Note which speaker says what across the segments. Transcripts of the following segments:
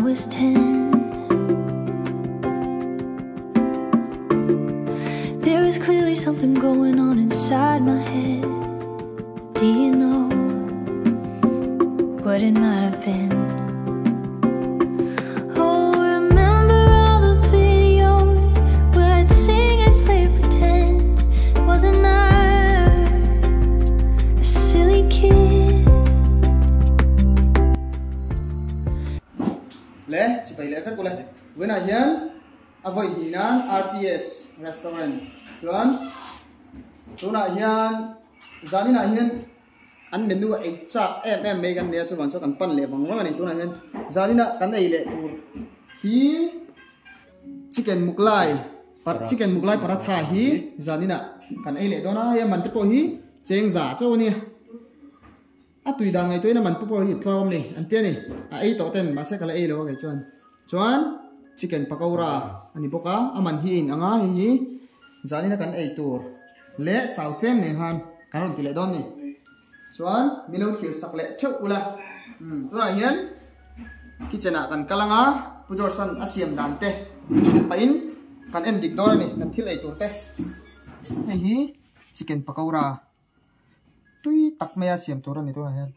Speaker 1: was 10. There was clearly something going on inside my head. Do you know what it might have been? Oh, remember all those videos where I'd sing and play pretend? Wasn't I a silly kid?
Speaker 2: Le chipai leh vek ule vawiinah hian a vawi hnih nan RPS restaurant chuan tunah hian zaninah hian an menu a ei chak em em mai kan nia chuvang chuan kan pan leh vang vang a ni tunah hian zaninah kan ei leh tur hi chicken mughlai chicken mughlai paratha hi zaninah kan ei leh dawn a hei a man te pawh hi cheng za chauh a nia. A tui dan ngaihtuahin a man pawh hi tlawm ni an ti a ni. A ei tawh ten mahse ka la ei lo a kei chuan. Chuan chicken pakora a ni bawk a, a man hi a in ang a, hei hi zanin a kan ei tur leh chau tlem nen khan kan rawn ti leh dawn ni. Chuan min lo thlir sak leh theuh ula. Umm tunah hian kitchen ah kan kal ang a, Pu George-a'n a siam dan te min hrilh pahin kan en dik dawn a ni kan thil ei tur te. Hei hi chicken pakora. Tui tak maia siam tur a ni tunah hian.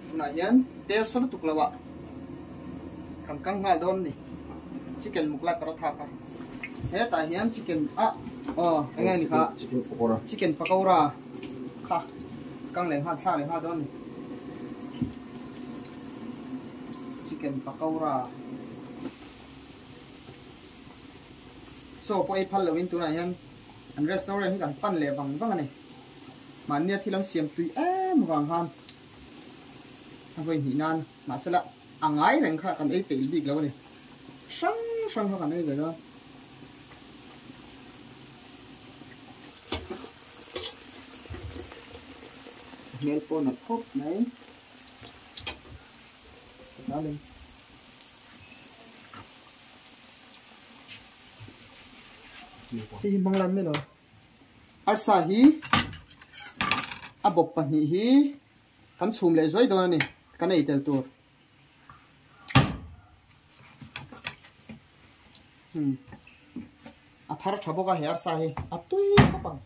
Speaker 2: Tunah hian tel sa lutuk lo ah kan kang nghal dawn a ni. Chicken mughlai paratha kha. Hetah hian chicken ah aw eng nge ni kha chicken pakora kha kang leh nghal thlak leh nghal dawn a ni. Chicken pakora. Chaw pawh ei phal loin tunah hian an restaurant hi kan pan leh vang vang a ni. Mahnia thil an siam tui em vang khan a vawi hnih nan mahsela a ngai reng kha kan ei peih bik lo a ni. Hrang hrang kha kan ei ve dawn. Hmel pawh nalh khawp mai. Hei hi hmang lan mai lo. Arsa hi a bawp pahnih hi kan chhum leh zuai dawn a ni kan ei tel tur. A thar tha bawk a he arsa hi a tui khawp ang.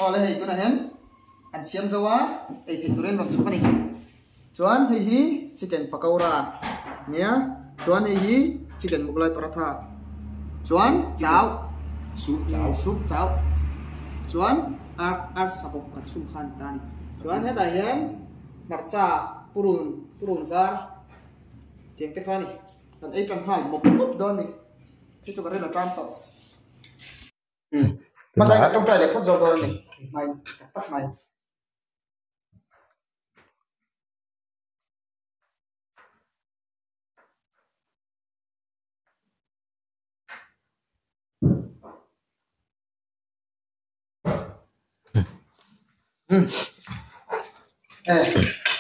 Speaker 2: Aw le hei tunah hian an siam zo a, ei theih turin rawn chhuk a ni. Chuan hei hi chicken pakora nia, chuan hei hi chicken mughlai paratha, chuan chau, soup chau, soup chau, chuan ar ar sabawk kan chhung khan ta a ni. Chuan hetah hian hmarcha purun purun var tiang te kha a ni. Kan ei tan nghal mawp mawp dawn a ni. Hei chu ka rel a tan tawh. Hmasa in kan tawngtai leh phawt zawk dawn a ni. Hmai tak tak mai.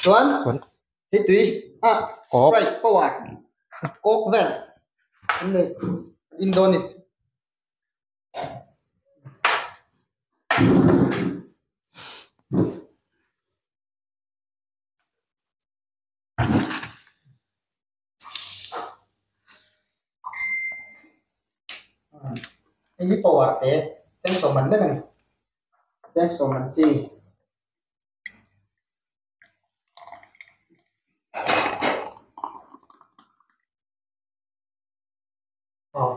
Speaker 2: Chuan hei tui a sprite power coke vel an nei an in dawn a ni. Hei hi power te cheng sawm man lek a ni. Cheng sawm man chi. Aw.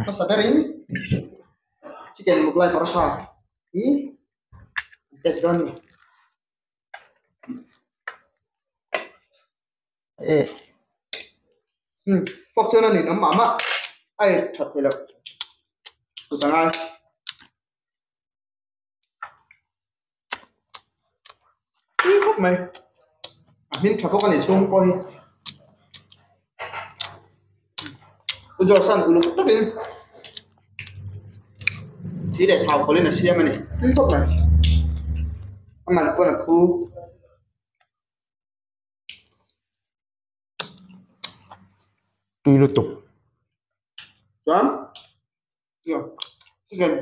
Speaker 2: Hmasa berin chicken mughlai paratha hi test dawn a ni. E um fork chuan a ninawm mah mah a ei that theih loh kut a ngai. Tui khawp mai a hming tha bawk a ni chhung pawh hi u Josh-a'n uluk takin thi leh thau pawlhin a siam a ni tui khawp mai a man pawn a phu.
Speaker 3: Tui lutuk.
Speaker 2: Chuan chicken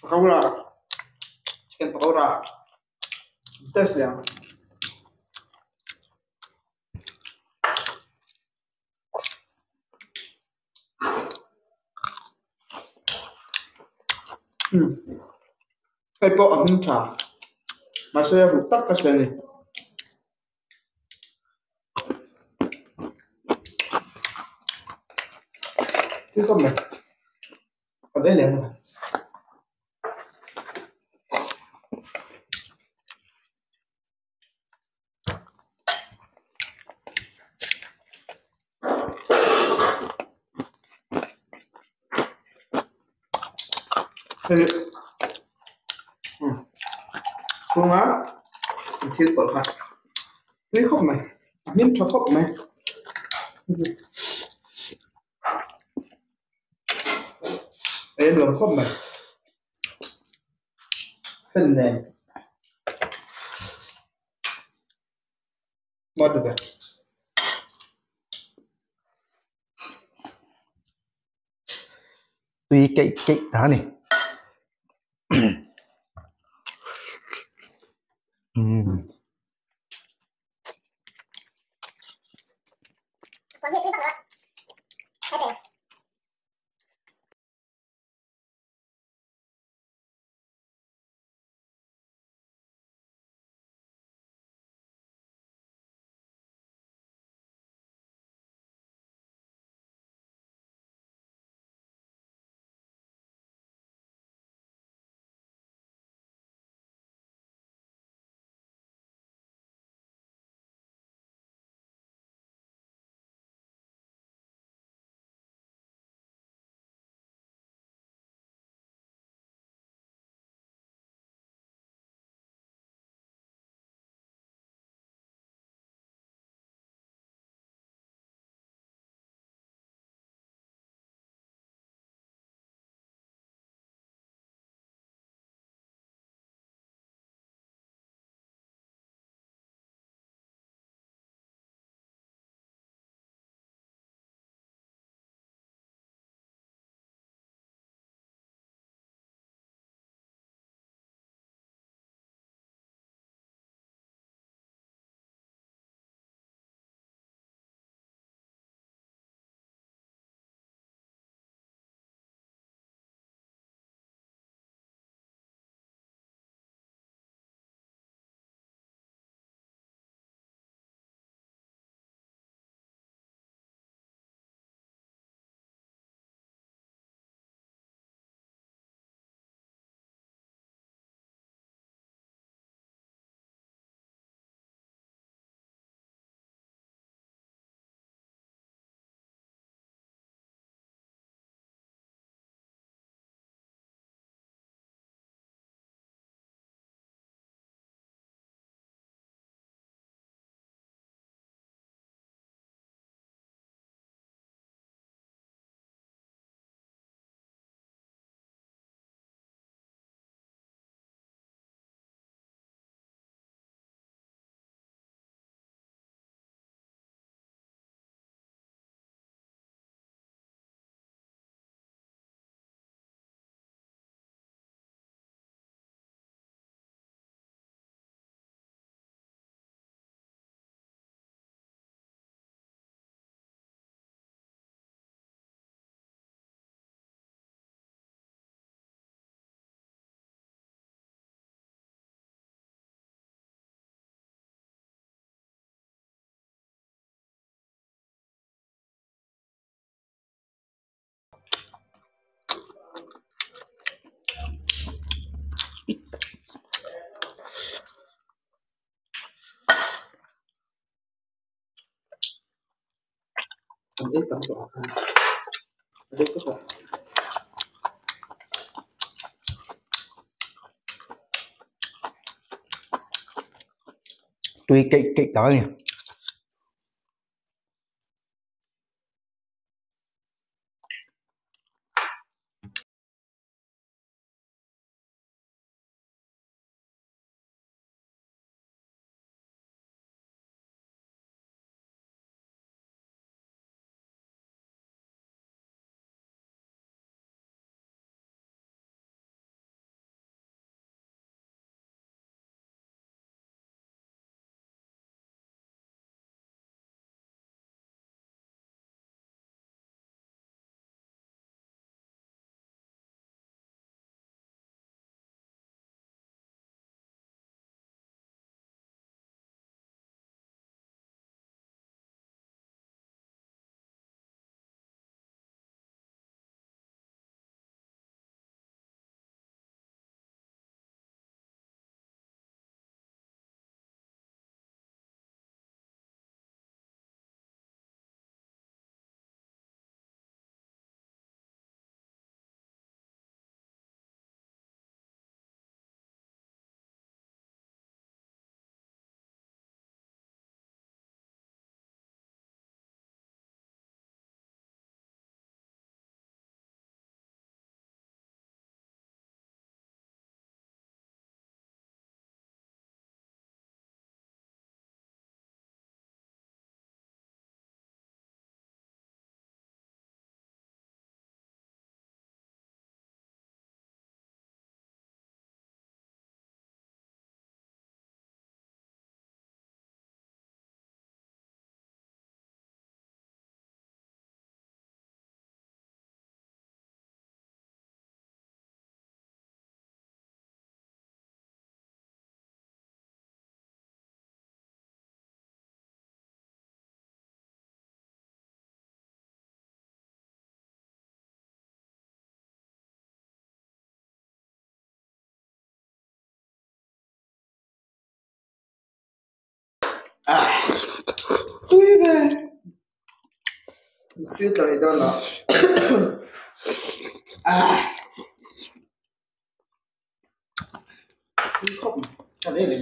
Speaker 2: pakora chicken pakora test leh ang. Umm hei pawh a hming tha mahse a ruk tak ka hria a ni. Thil kawp mai ka vei leh ang. Hei chhunga thil pawlh kha tui khawp mai a hlim tha khawp mai. A en nuam khawp mai fan nen. What the
Speaker 3: Tui keih keih ta a ni. Umm.
Speaker 2: Kan ei tam tawh ah khan a deuh chawp a.
Speaker 3: Tui keih keih tak a ni.
Speaker 2: Tui ve tui tla rih dawn lo tui khawp mai tha ve ve.